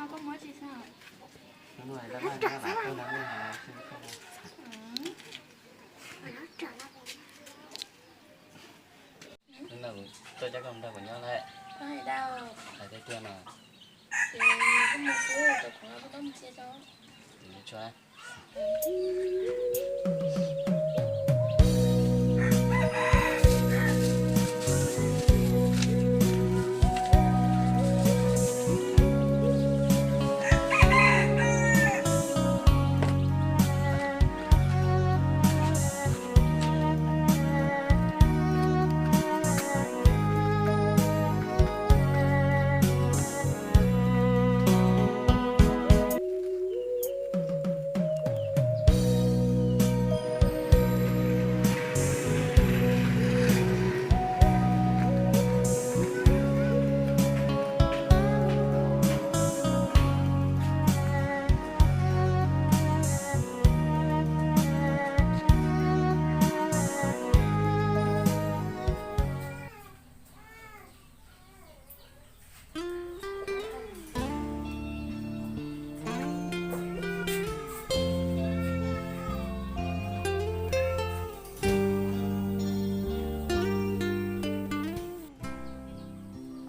Koj muab tsis xwb. Hnub no lawv mas nyob lam koj no, hnub no kuv tuaj coj koj mus nrog kuv nyob lawm. Hais tiag tiag mas. Ces koj mus xwb, tus qhov koj mus tsis tso. Tsuav.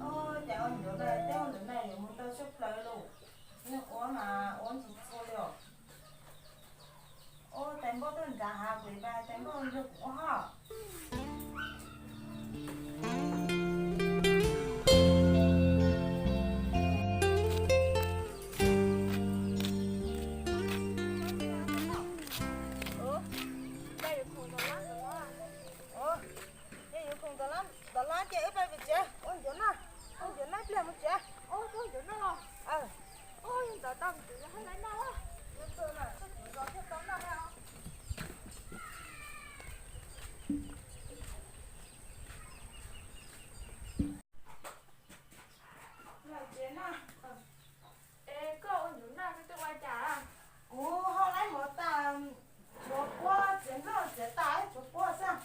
Ua cas ua ncuav na, tej ua ncuav na yuav mus tau siab plaws lauj. Yeej ua mas ua ntxim txhua li os. Ua tais npauj tuaj nrad hav, kuv yuav pab tais npauj nrog kuv ua hos. Ces yuav khoom tom lab ces wb pab pem tsev ua ncuav noj, ua ncuav noj ib pliag mus tsev. Ntawd tau tus hab lawv noj. Es koj ua ncuav noj koj twb ua cas? Kuv hau laib mov tas, tshuav puab txiav nplej txiav tas tshuav puab xwb.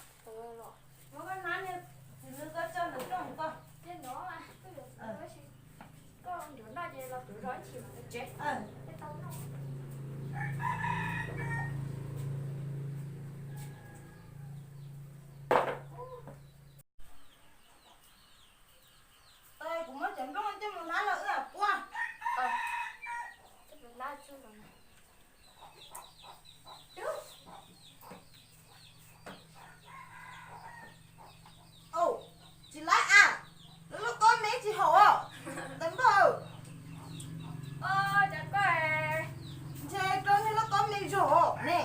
Muab koj hnab niag txiv lws koj tso ntawm rooj koj. Koj ua ncuav noj ces los tuav zog ib chim mam li tsev. Kuv muab cov nplooj coj mus hlab los wb puab. Tsis laib a, lub lub kob me tsis haum os, tais npauj. Ntshe rau niag lub kob me zog ne.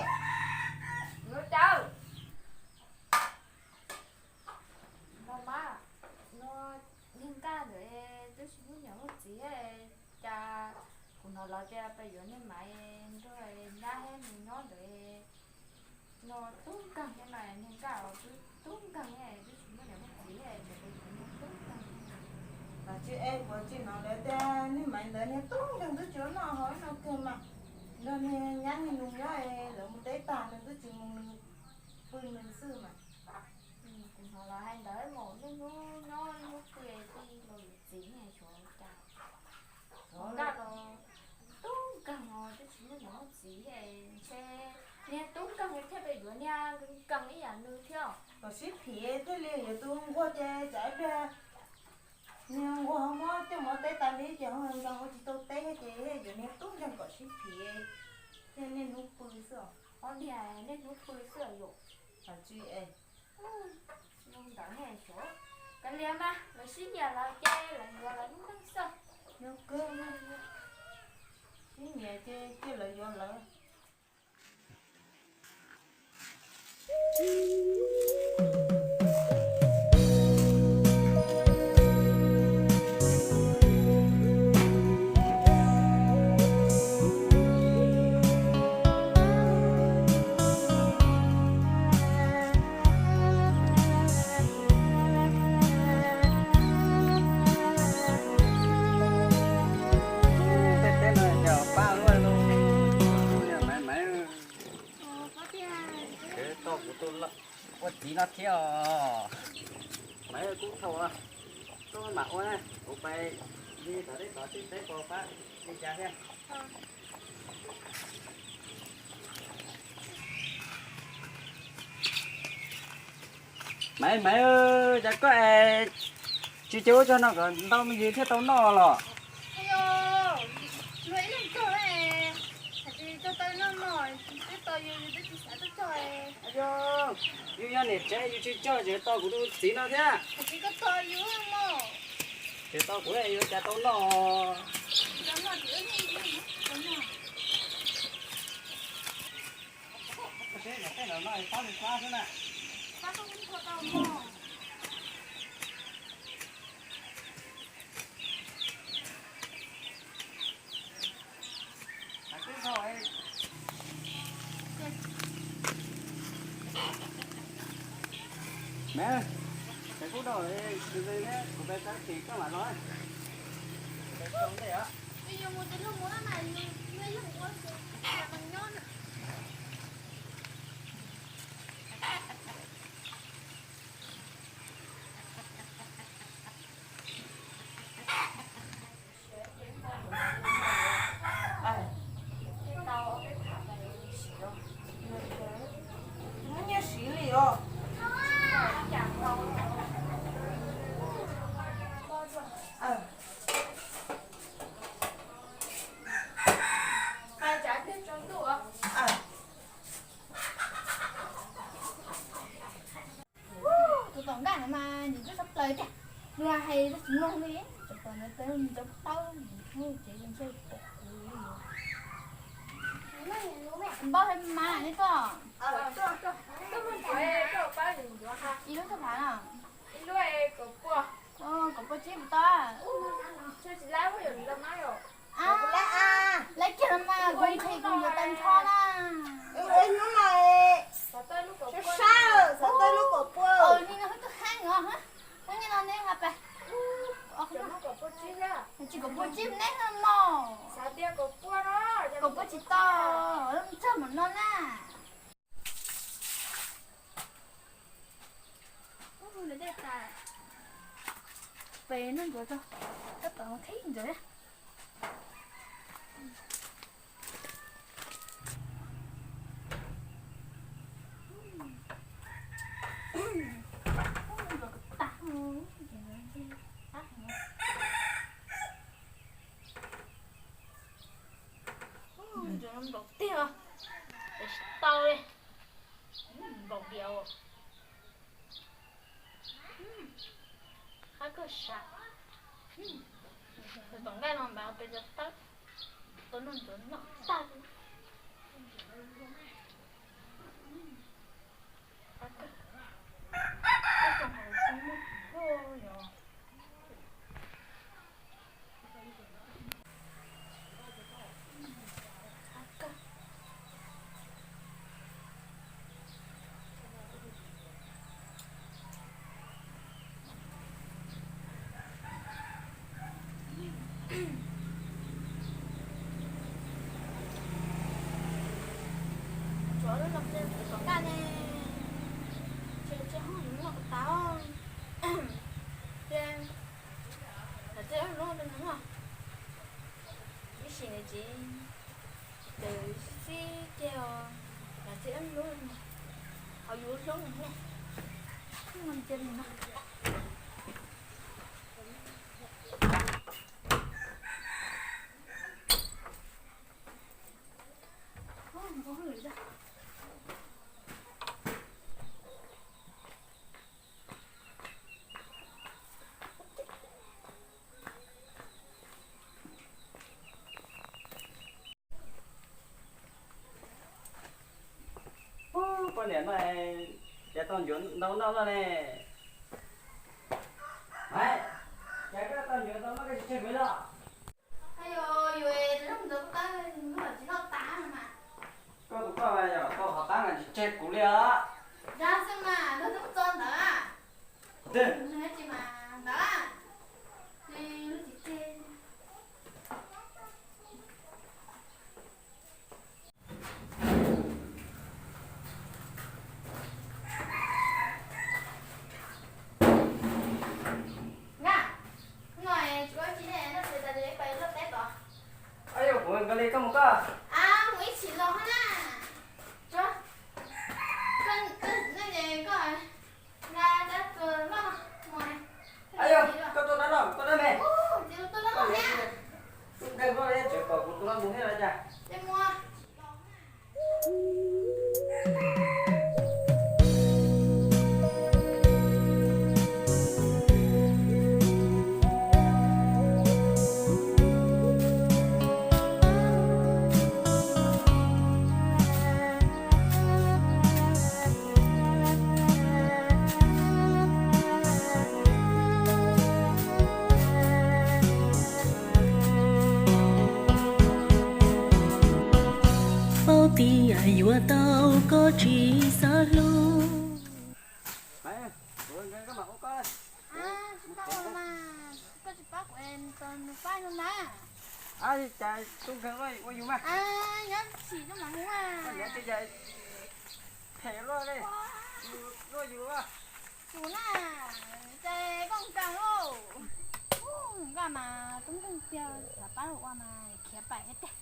Los mas, no niag nkaj ntawd twb tsis muaj niam muaj txiv, cas kuv hnov lawv tias peb yuav niag Maiv nrog nyab thiab nws nyob ntawd. No tub nkeeg thiab mas niag nkaj los twb tub nkeeg thiab twb tsis muaj niam muaj txiv, tseem peb yuav niag tub nkeeg. Los tsis es kuv tsis hnov lawv tias niag Maiv ntawd niag tub nkeeg twb tsis noj hauv no kawg mas. Nrog niag nyab niag nus nyob, lawv mus teb tag nws twb tsis mus, nws pw nws xwb mas. Kuv hnov lawv hais ntawd mas niaj hnub nyob niaj hnub pw tij los yuav txiv ne, xyov cas. Nkaj los tub nkeeg os, twb tsis muaj niam muaj txiv, ntshe niag tub nkeeg thiaj peb yuav niag nkeeg ib yam nws thiab. Kom sib phim thiaj li yuav tus nquag ces tsam ib pliag niag nquag ho muab coj mus teb tas li ces ho nkeeg ua tsis tau teb thiab ces yuav niag tub nkeeg kom sib phim, thiaj niaj hnub pw xwb. Ob niag niaj hnub pw xwb yom. Tsis es. Zoo ntawd ne, xyov kav liam mas, lawv sib nyiam lawm ces lawv yuav lawv lub neej xwb. Sib nyiam ces cia lawv yuav lawv. Tej teb no yog pab luaj li, Maiv, Maiv. Koj kuv tuaj ua txiv no thiab os. Maiv, kuv thaum koj mam ua na, kuv pais Li tom teb tom teb pab li cas thiab. Maiv, Maiv, cas koj es tsis coj ua cog no kom ntau me ntsis thiaj tau noj los? Ib leeg cog, hais tias cog tau noj mog, twb tos yus, yus twb tsis xav tuaj cog. Yus nyob niam tsev yus tsis cog tseem tos kuv tus txiv no thiab. Hais tias koj tos yus mog. Tseem tos kuv yuav cas tau noj. Tau noj ces wb noj. Tej no no pab li pab xwb na. Me, kuv kuj dau, kuv peb sab tim koj mam los. Nyiaj siv li os. Tus tom nkaj no mas nws twb sab plaws tiag, nws hais tsis mloog li, tseem pom ntawd mus rau pab cev ntshe pom kuv li. Npauj hais mas nej tuaj. Ib lub txog phav no. Kaum pua tsib puas tau? Lawv kiag los mas kuv nqhis kuv yuav tau nrho na. Hnub no sab sab, xav tau lub kaum pua. Nim no wb twb heev os, hnub no neb nqa pes. Tsis kaum pua tsib neb mog. Kaum pua tsis tau, tsawg mus no na. Pes no ntsuav tso, tab tom qhib ntsuav. Ntsuav npaum tiag, tsis tau li, npaum diav. Qab kawg sas. Tus tom nkaj no npav pes tsawg tawb, tau noj ntsuav noj tag li. Qab kawg. Tej tsoom hauv tsis muaj huv yog. Tsuav lub no tus tom nkaj ne, tsis tsis hoob nws muaj qhov tav. Ces lawv txib ob lub no, ib sim ntawd ces tsis tawm xib xib kiag os, lawv txib ob lub no, qhov yus hlub no, cia li no. Ub, poj niam no cas tau ncuav ntau noj no ne? Maiv, cas koj tau ncuav ntau noj koj tsis tseg kuv li los? Yus, yus tus ntawd koj tsis noj tas no mas. Koj tus koj yog tau qhov tab mas tsis tseg kuv li os. Zab xwb mas, hnub hnub tso ntawd. Qhov twg? Tsis mas ntawd. Lub tsis tseg. Koj, mus ib chim los na. Koj, koj, koj, koj tuaj dab laug, koj dab me. Tus nkeeg loj tseem kom kuv tus no mus thiab los cas? Paub tias yuav tau koj tsis xav hlub. Koj tsis pab kuv es nws pab no na. Cas tus nkeeg loj ua yus mas. Nyob tsis nyob mas hu mas. Phem luaj li. Luaj yus. Tus na, ces koj nkeeg lauj. Nqa mas tus nkeeg tiag xav pab ua mas khiav pais thiab tiag.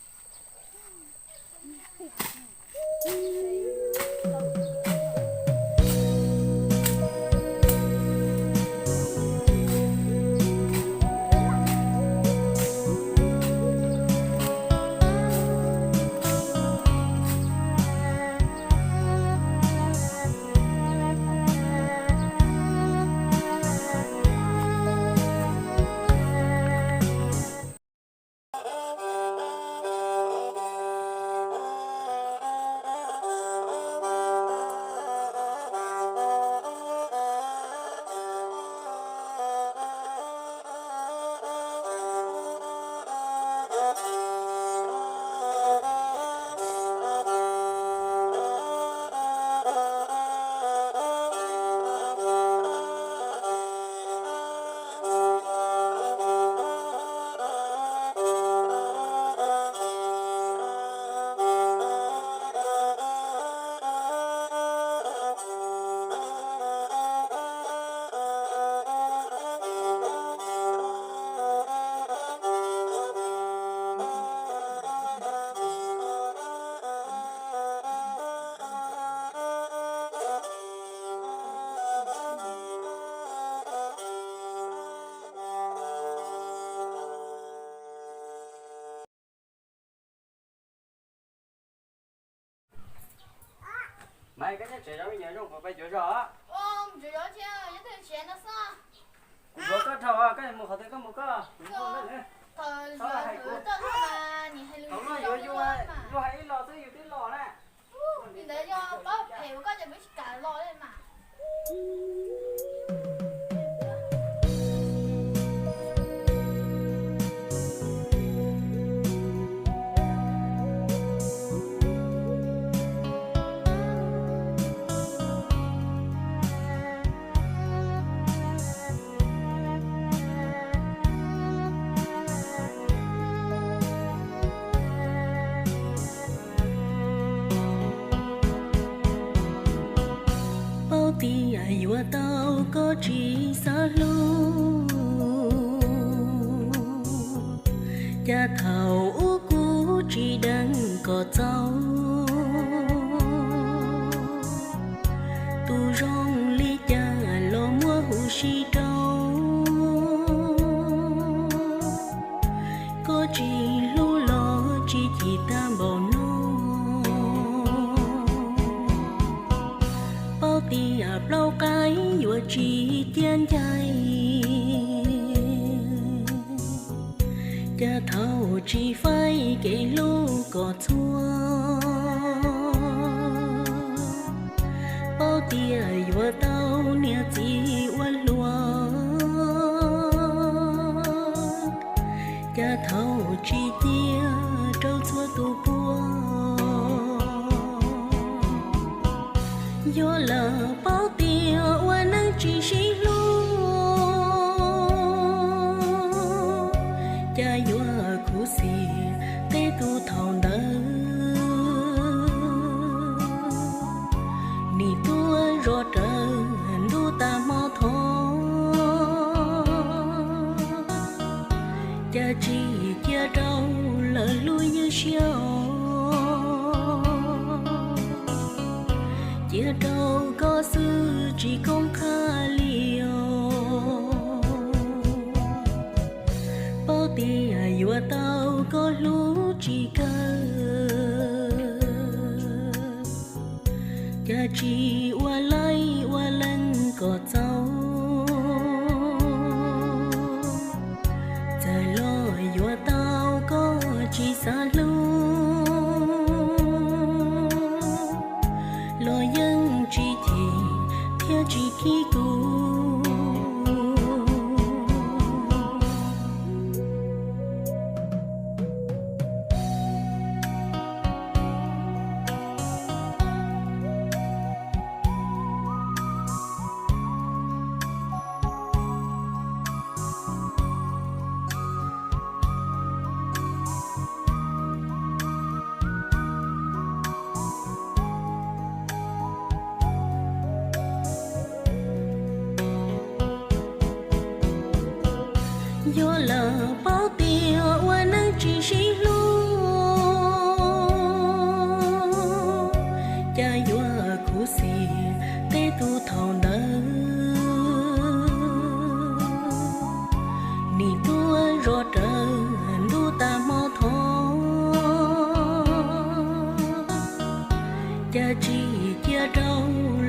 Maiv, koj nyob tsev zov me nyuam zoo, kuv pais cuav zog. Kuv zov koj dhau, koj mus qhov twg koj mus koj, kuv mus ntej. Thaum no yuav yus, yus hais ib los xwb yus twb los na. Li ntawd yog pab phem ua koj ces kuv tsis kam los li mas. Paub tias yuav tau koj tsis xav hlub, cas thaum ub kuv tsis deev kom txaus. Tus zoo li cas los muab huv si rau, koj tsis hlub los tsis chim tag npaum no. Paub tias plaub qaib yuav tsis ciaj ncaig, cas thaum tsis faib kev hlub kom txhua. Paub tias yuav tau niam txiv ua hluas, cas thaum tsis cia rau txhua tus puag. Yog lawm paub tias ua neej tsis sib hlub, cas yuav khuv xim tej tus thaum ntawd. Nim tuaj zov rawv ntuj tag hmo thov, cas tsis cia rau lawv hlub ywj siab os, cia rau koj xwb tsis koob qhaj li os. Paub tias yuav tau koj hlub tsis kawg, cas tsis ua laib ua lees kom txaus. Txawm los yuav tau koj tsis xav hlub, los yeej tsis chim thiab tsis khib kuv. Yog lawm paub tias ua neej tsis sib hlub, cas yuav khuv xim tej tug thaum ntawd. Nim tuaj zov rawv ntuj tas hmo thoob, cas tsis cia rau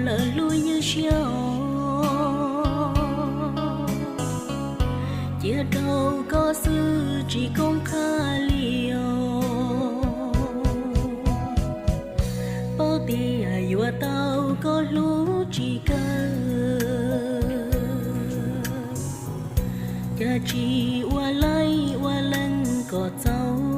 lawv hlub ywj siab os. Cia rau koj xwb tsis koob qhaj li os. Paub tias yuav tau koj hlub tsis kawg, cas tsis ua laib ua lees kom txaus.